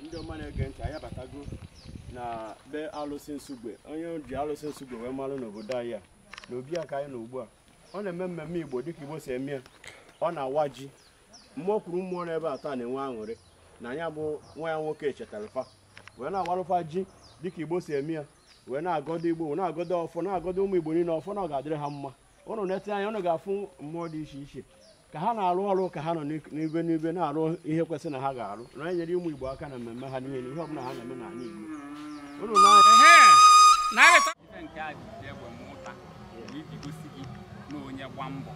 Ndị ọma na-ege ntị, anyị abatago na be alụsị Nsugbe, onye ji alụsị Nsugbe wee malụ n'obodo anyị a na obi a ka anyị nọ ugbu a. Ọ na-eme mmemme Igbo dịka Igbo si eme ya. Ọ na-awa ji mmụọ kwuru mmụọ n'ebe a taa na-enwe aṅụrị na ya bụ nwa ya nwoke chetara fa wee na-awarụfa ji dịka Igbo si eme ya, wee na-agọdo Igbo, wee na-agọdo ọfọ, na-agọdo ụmụ Igbo niile ọfọ na ọ ga-adịrị ha mma. Ụnụ na-ete anya, ụnụ ga-afụ mmụọ dị iche iche ka ha na-arụ ọrụ, ka ha nọ n'ibe n'ibe na-arụ ihe kwesịrị na ha ga-arụ, na-enyere ụmụ Igbo aka na mmemme ha niile, ihe ọbụla ha na-eme n'ala Igbo. Ụnụ na Ife nke a ji egbe mmụta bụ iji gosi gị na onye gba mbọ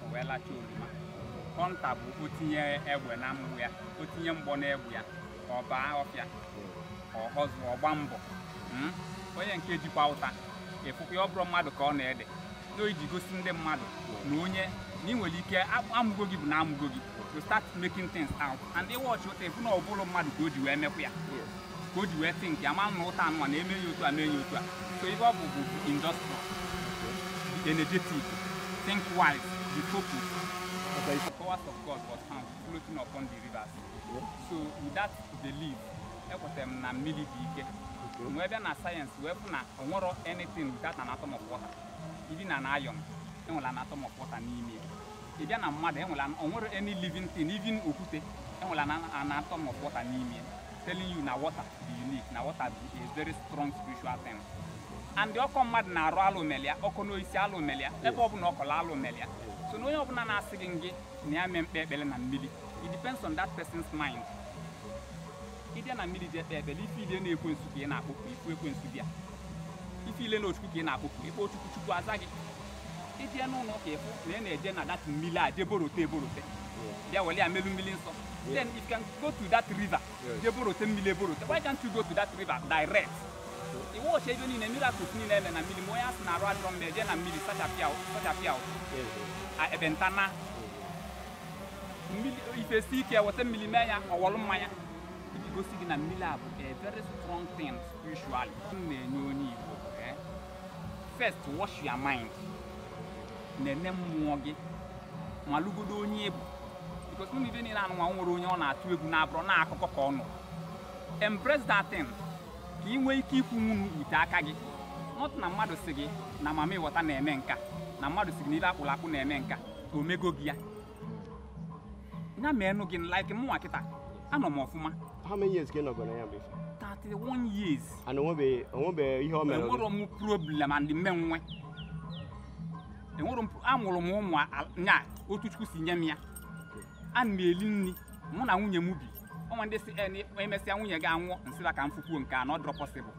o wee lacha oroma. Kọnta bụ o tinye egbe na mgbụ ya, o tinye mgbọ n'egbe ya, ọ baa ọfịa, ọ họzụ, ọ gba mbọ. Onye nke jikwa ụta efukwa ya, ọ bụrụ mmadụ ka ọ na-ede na iji gosi ndị mmadụ na onye na ị nwere ike amụgo gị bụ na amụgo gị to start making things out and ịwọchị ụta efu na ọbụlụ mmadụ ka o ji wee mekwa ya, ka o ji wee think ya ma na ụta anụma na-eme ya otu a, mee ya otu a. So ife ọ bụ industrial, be energetic, think wise, be focused. The powers of God was found floating upon the rivers. So with that belief, ekwetara m na mmiri dị ike. Wee bịa na sayensị wee fụ na o nwero anything without an atom of water. Even an iron enwere an atom of water n'ime ya. Ị bịa na mmadụ, enwere o nwere any living thing, even okwute enwere an atom of water n'ime ya, telling you na water dị unique, na water bụ a very strong spiritual thing. And ọkọ mmadụ na-arụ alụ melia, ọkọ n'oisi alụ melia, ebe ọbụla ọkọrọ alụ melia. So na onye ọbụla na-asị gị ngị na ya mee mkpe ekpere na mmiri, it depends on that person's mind. Ịbịa na mmiri jee kpee ekpere, ife ile na ekwensu ka ị na-akpọpụ, ifu ekwensu bịa. Ife ile na ochukwu ka ị na-akpọpụ, ikpe ochukwu, Chukwu aza gị. Ije n'ụlọ ụka, ịfụ na ị na-eje na that mmiri a jee borote eborote bịa were ya melu mmiri nsọ. Then if you can go to that river jee borote mmiri eborote, why can't you go to that river direct? Iwọchi ebe niile, miracles niile eme na mmiri, ma onye asị na-arụ adịrọ mma eje na mmiri sachapịa ekpenta na mmiri, ife si ike weta mmiri mee ya ọwọlụ mmanya, iji gosi gị na mmiri a bụ a very strong thing spiritually. M na-enye onye Igbo, first wash your mind, na-ene mmụọ gị, malụgodo onye ịbụ, because ụmụ ibe niile anụnwa nwere onye ọ na-atụ egwu na-abụrụ na akụkọ ka ọ nọ. Embrace that thing ka ị nwee ike ikwu nwunu ite aka gị, not na mmadụ si gị na mama ịghọta na-eme nka, na mmadụ si gị na ibe akpụrụ akpụ na-eme nka, o mego gị ya ya meenụ gị. Like mụnwa kịta anọ m ọfụma. How many years ka ị nọgoro ya bụ ife? 31 years. And onwebe ihe o mere gị? Enwero m problem and mmenwe enwero m. Amụrụ m ụmụ nya otu Chukwu si nye m ya. Ana m eli nri, mụ na nwunye m bi. Ọnwa ndị si emesịa nwunye gị anwụọ, nsịba ka m fukwuo nke a na ọ dịrọ possible.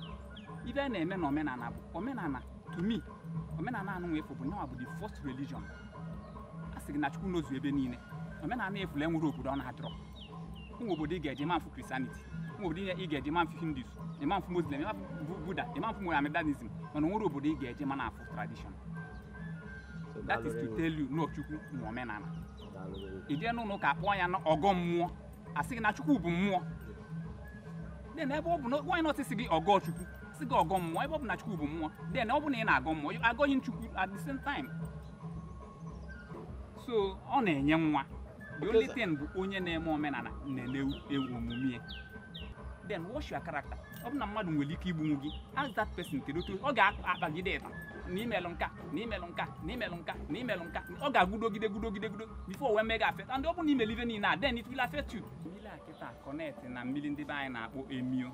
Ibe a na-eme na omenala bụ omenala. To me, omenala anụ efu bụ nyawa bụ the first religion. A sị gị na Chukwu n'ozu ebe niile. Omenala efula enwere obodo ọ na-adịrọ. Ụmụ obodo ị ga-eje ma mfụ Christianity, ụmụ obodo ị ga-eje ma mfụ Hindus, ịma mfụ Muslim, ịma mfụ Buddha, ịma mfụ Mohammedanism, mana onwere obodo ị ga-eje ma na-afụ tradition. That is to tell you no Chukwu nwe omenala. Ị jee n'ụlọ ụka, kpọọ ya na ọgọ mmụọ, asị gị na Chukwu bụ mmụọ. Then ebe ọ bụ na why not sị gị ọgọ Chukwu, sị gị ọgọ mmụọ, ebe ọ bụ na Chukwu bụ mmụọ? Then ọ bụ na ị na-agọ mmụọ, you agọghị Chukwu at the same time. So ọ na-enye nwa. The only thing bụ onye na-eme omenala na-ele ewu omume ya. Then wash your character. Ọ bụ na mmadụ nwere ike igbunwu gị, ask that person kedu otu ọ ga-akpagide ịta na imelụ nka, na imelụ nka, na imelụ nka, na imelụ nka. Ọ ga-agudogide gudogide gudo before wee mee gị affect. And ọ bụ na imelu ife niile a, then it will affect you. Mmiri a kịta connect na mmiri ndị be anyị na-akpọ emio.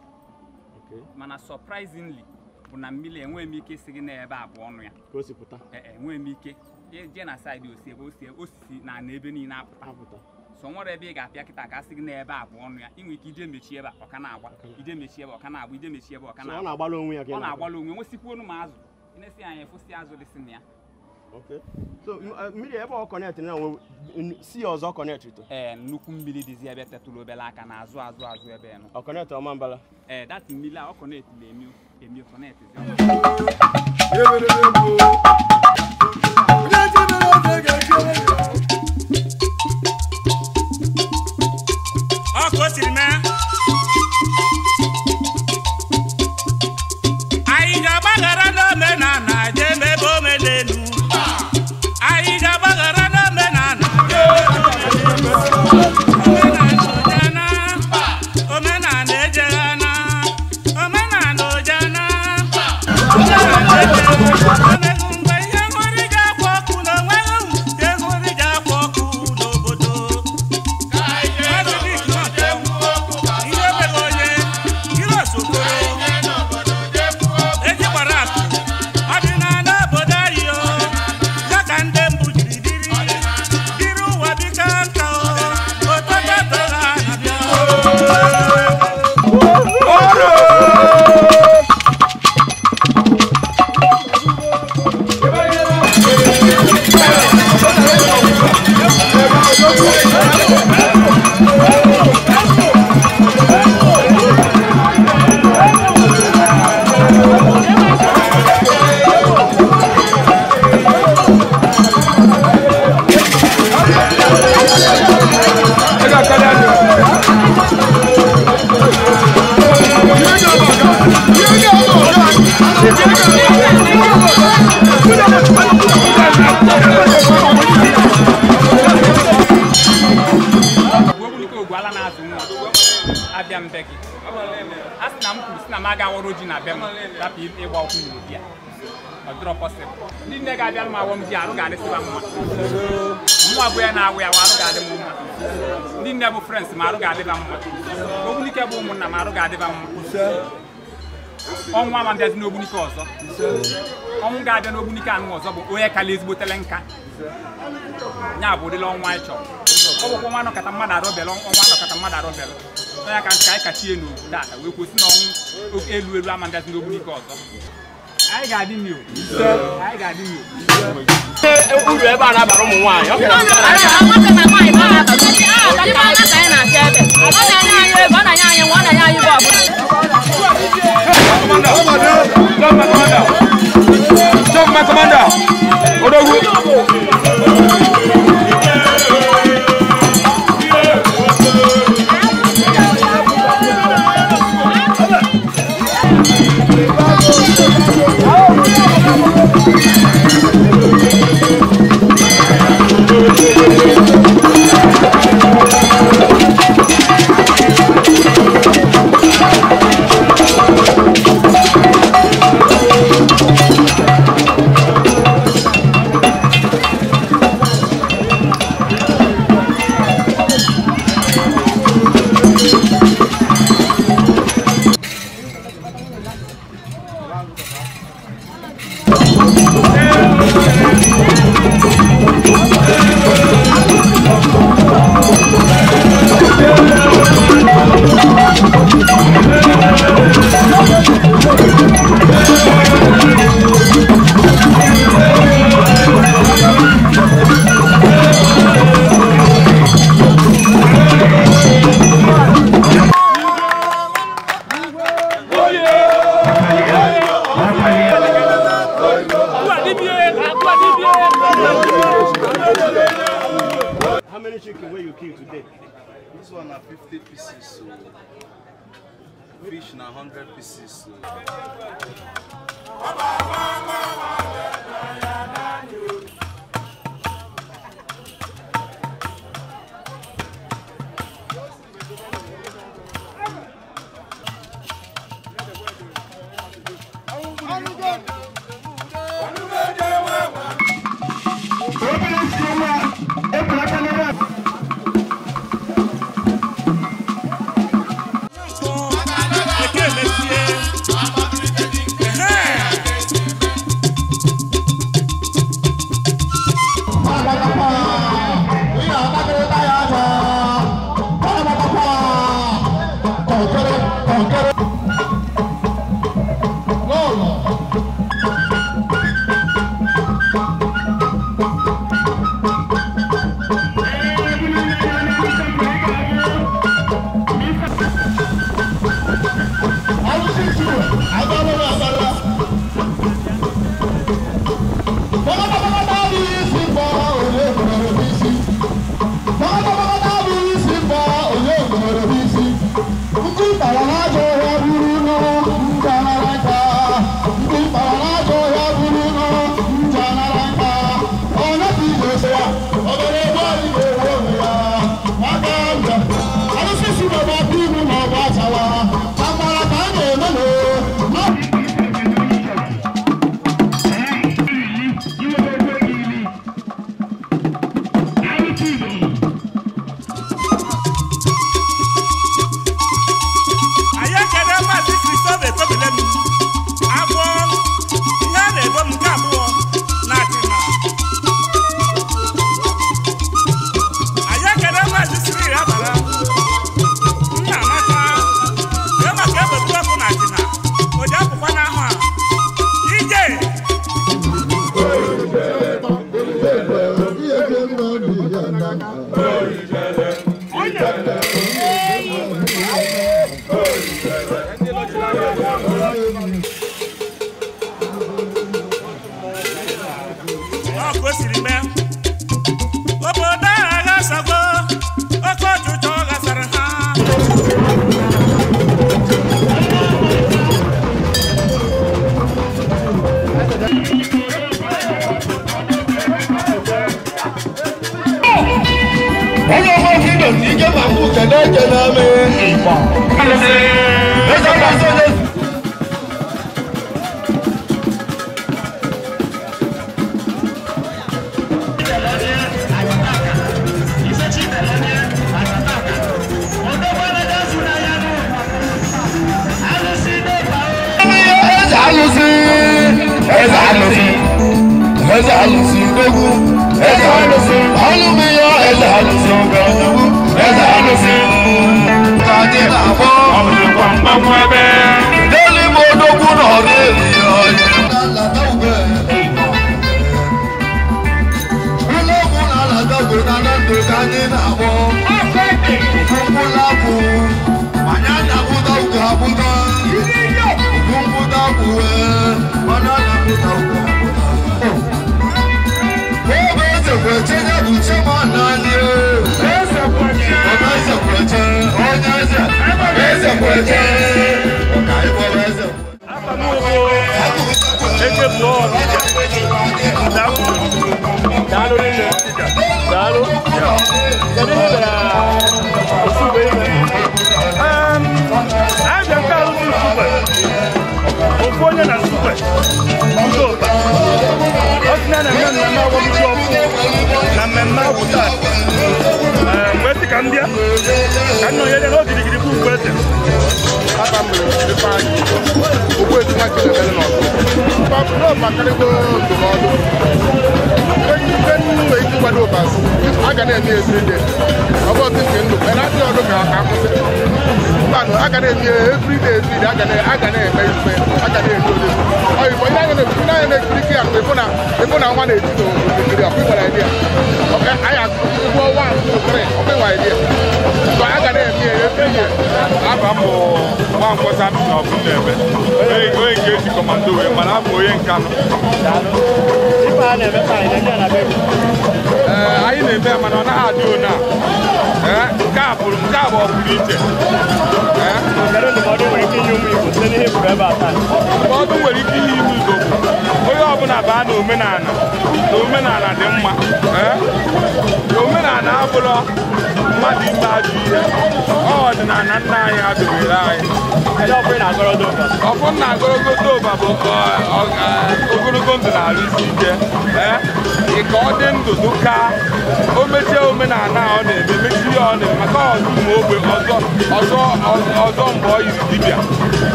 Mana surprisingly bụ na mmiri enweghị m ike isi gị n'ebe a bụ ọnụ ya. Ka o si pụta. Ee, enweghị m ike ije na side osi ebe osi osisi na ana ebe niile apụta. Apụta. So nwere ebe ị ga-apịa kịta ka a sị gị n'ebe a bụ ọnụ ya. Ị nwere ike ije mechie ebe a, ọ ka na-agba. Ije mechie ebe a, ọ ka na-agba. Ije mechie ebe a, ọ ka So ọ na-agba. Na-agbala onwe ya ka ị Ọ na-akpọ. Na-agbalụ onwe, nwesịkwa onu ma azụ ị na-esi anya efụsị azụ dị si na ya. Okay. So mmiri ebe ọ connect na nwe si ọzọ connect to. Ee, nnukwu mmiri dịzi ebe tetụrụ obere aka na azụ azụ azụ ebe nọ. Ọ connect Ọmambala. Ee, that mmiri a ọ connect na emio emio connect zi. Onye ji mere eze ga-eji ere ya. Ọ ka o siri mee, anyị ga-agbaghara n'omenala jee mebe omenelu. Anyị ga-agbaghara n'omenala jee omenala. Omenala. Ndị nne ga-abịa m awọ m ji arụ ga-adịsịba mma mụ abụ ya na-awụ ya arụ ga-adị m mma ndị nne bụ frens ma arụ ga-adịba mma Ogbunike bụ ụmụnna m arụ ga-adịba mma ọnwụ ama mbịazi n'Ogbunike ọzọ ọnwụ ga-abịa n'Ogbunike anụ ọzọ bụ onye kala ezigbotele nka ya bụ ụdịla ọnwa anyị chọrọ ọ bụkwa ọnwa anọkata mmadụ arọbịala ọnwa anọkata mmadụ arọbịala onye ka nke anyị kachie n'obodo tata wee kwụsị na ọnwụ elu elu ama mbịazi n'Ogbunike ọzọ. Anyị ga-adị new. Anyị ga-adị new. Uru ebe a na-abara ụmụ nwaanyị. Commander. Odogwu. How many chicken will you kill today? This one are 50 pieces. So fish na 100 pieces. So.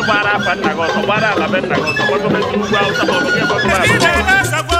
Gbara afa nna gị ọsọ, gbara ala be nna gị ọsọ, gbagobezi ugwu Awụsa ma ọ bụ gị gbagobezi.